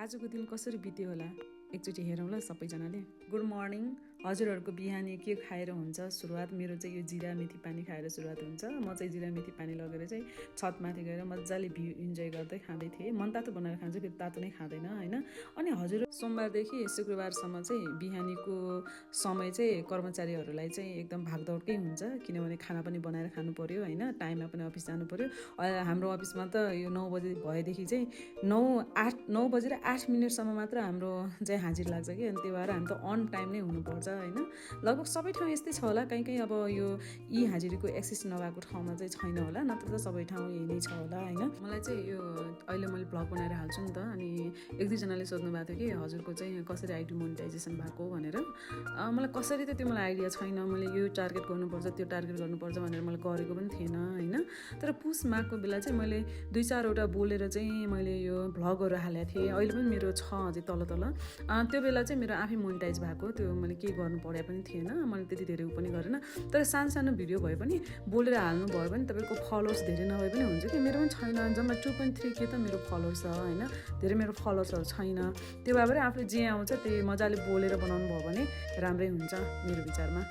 आजको दिन कसरी बित्यो होला एकचोटि हेरौँ ल सबैजनाले। Good morning. हजुरहरूको बिहानी के खाएर हुन्छ सुरुवात? मेरो चाहिँ यो जिरा मेथी पानी खाएर सुरुवात हुन्छ। म चाहिँ जिरा मेथी पानी लगेर चाहिँ छतमाथि गएर मजाले भ्यू इन्जोय गर्दै खाँदै थिएँ। मन तातो बनाएर खान्छु, फेरि तातो नै खाँदैन होइन। अनि हजुर सोमबारदेखि शुक्रबारसम्म चाहिँ बिहानीको समय चाहिँ कर्मचारीहरूलाई चाहिँ एकदम भागदौडकै हुन्छ, किनभने खाना पनि बनाएर खानु पर्यो होइन, टाइममा पनि अफिस जानु पर्यो। हाम्रो अफिसमा त यो 9 बजे भएदेखि चाहिँ 9 बजेर 8 मिनटसम्म मात्र हाम्रो चाहिँ हाजिर लाग्छ कि, अनि त्यो भएर हामी त अन टाइम नै हुनुपर्छ होइन। लगभग सबै ठाउँ यस्तै छ होला, कहीँ अब यो यी हाजिरीको एक्सेस नभएको ठाउँमा चाहिँ छैन होला, नत्र त सबै ठाउँ यही नै छ होला होइन। मलाई चाहिँ यो अहिले मैले भ्लग बनाएर हाल्छु नि त, अनि एक दुईजनाले सोध्नु भएको थियो कि हजुरको चाहिँ कसरी आइडी मोनिटाइजेसन भएको भनेर। मलाई कसरी त त्यो मलाई आइडिया छैन। मैले यो टार्गेट गर्नुपर्छ त्यो टार्गेट गर्नुपर्छ भनेर मैले गरेको पनि थिएन होइन। तर पुस माघको बेला चाहिँ मैले 2-4वटा बोलेर चाहिँ मैले यो भ्लगहरू हालेको थिएँ। अहिले पनि मेरो छ अझै तल त्यो बेला चाहिँ मेरो आफै मोनिटाइज भएको, त्यो मैले केही गर्नु परे पनि थिएन, मैले त्यति धेरै पनि गरेन। तर सानो भिडियो भए पनि बोलेर हाल्नु भयो भने तपाईँको फलोवर्स धेरै नभए पनि हुन्छ कि। मेरो पनि छैन, जम्मा 2.3K त मेरो फलोवर्स छ होइन, धेरै मेरो फलोवर्सहरू छैन। त्यो भएर आफूले जे आउँछ त्यही मजाले बोलेर बनाउनु भयो भने राम्रै हुन्छ मेरो विचारमा।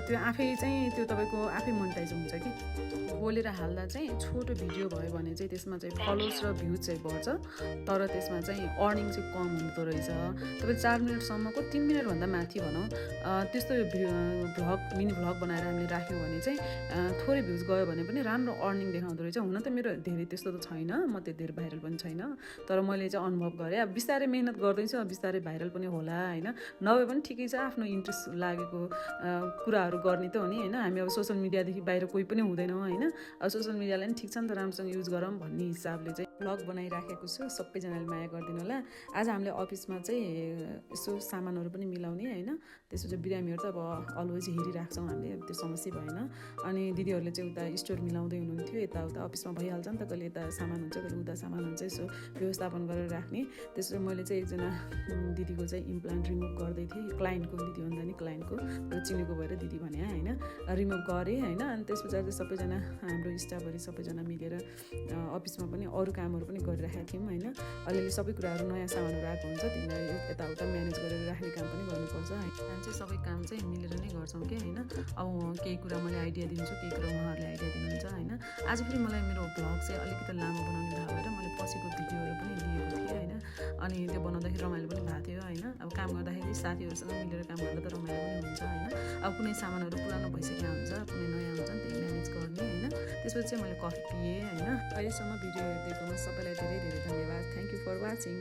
त्यो आफै चाहिँ त्यो तपाईँको आफै मोनिटाइज हुन्छ कि। बोलेर हाल्दा चाहिँ छोटो भिडियो भयो भने चाहिँ त्यसमा चाहिँ फलोवर्स र भ्युज चाहिँ बढ्छ, तर त्यसमा चाहिँ अर्निङ चाहिँ कम हुँदो रहेछ। तपाईँ 4 मिनटसम्मको 3 मिनटभन्दा माथि भनौँ त्यस्तो मिनी भ्लग बनाएर हामीले राख्यौँ भने चाहिँ थोरै भ्युज गयो भने पनि राम्रो अर्निङ देखाउँदो रहेछ। हुन त मेरो धेरै त्यस्तो त छैन, म त्यो धेरै भाइरल पनि छैन, तर मैले चाहिँ अनुभव गरेँ। अब बिस्तारै मेहनत गर्दैछु, अब बिस्तारै भाइरल पनि होला होइन। नभए पनि ठिकै छ, आफ्नो इन्ट्रेस्ट लागेको कुराहरू गर्ने त हो नि होइन। हामी अब सोसियल मिडियादेखि बाहिर कोही पनि हुँदैनौँ होइन। अब सोसियल मिडियालाई पनि ठिक छ नि त, राम्रोसँग युज गरौँ भन्ने हिसाबले चाहिँ भ्लग बनाइराखेको छु। सबैजनाले माया गरिदिनु होला। आज हामीले अफिसमा चाहिँ यसो सामानहरू पनि मिलाउने होइन, त्यसो चाहिँ बिरामीहरू त अब अलवेज हेरिराख्छौँ हामीले, त्यो समस्या भएन। अनि दिदीहरूले चाहिँ उता स्टोर मिलाउँदै हुनुहुन्थ्यो, यताउता अफिसमा भइहाल्छ नि त, कहिले यता सामान हुन्छ कहिले उता सामान हुन्छ, यसो व्यवस्थापन गरेर राख्ने। त्यसो मैले चाहिँ एकजना दिदीको चाहिँ इम्प्लान्ट रिमुभ गर्दै थिएँ, क्लाइन्टको दिदी भन्दा नि क्लाइन्टको चिनेको भएर दिदी भने होइन, रिमुभ गरेँ होइन। अनि त्यस पछाडि चाहिँ सबैजना हाम्रो स्टाफहरू सबैजना मिलेर अफिसमा पनि अरू कामहरू पनि गरिराखेका थियौँ होइन। अलिअलि सबै कुराहरू नयाँ सामानहरू आएको हुन्छ, तिनीहरू यताउता म्यानेज गरेर राख्ने काम पनि गर्नुपर्छ। हामी चाहिँ सबै काम चाहिँ मिलेर नै गर्छौँ कि होइन। अब केही कुरा मैले आइडिया दिन्छु, केही कुरा उहाँहरूले आइडिया दिनुहुन्छ होइन। आज फेरि मलाई मेरो भ्लग चाहिँ अलिकति लामो बनाउने भएको भएर मैले पछिको भिडियोहरू पनि लिएको थिएँ होइन। अनि त्यो बनाउँदाखेरि रमाइलो पनि भएको थियो होइन। अब काम गर्दाखेरि साथीहरूसँग मिलेर काम गर्दा त रमाइलो पनि हुन्छ होइन। अब कुनै सामानहरू पुरानो भइसकेको हुन्छ, कुनै नयाँ हुन्छ नि, त्यही म्यानेज गर्ने होइन। त्यसपछि चाहिँ मैले कफी पिएँ होइन। अहिलेसम्म भिडियो हेरिदिएकोमा सबैलाई धेरै धेरै धन्यवाद। Thank you for watching.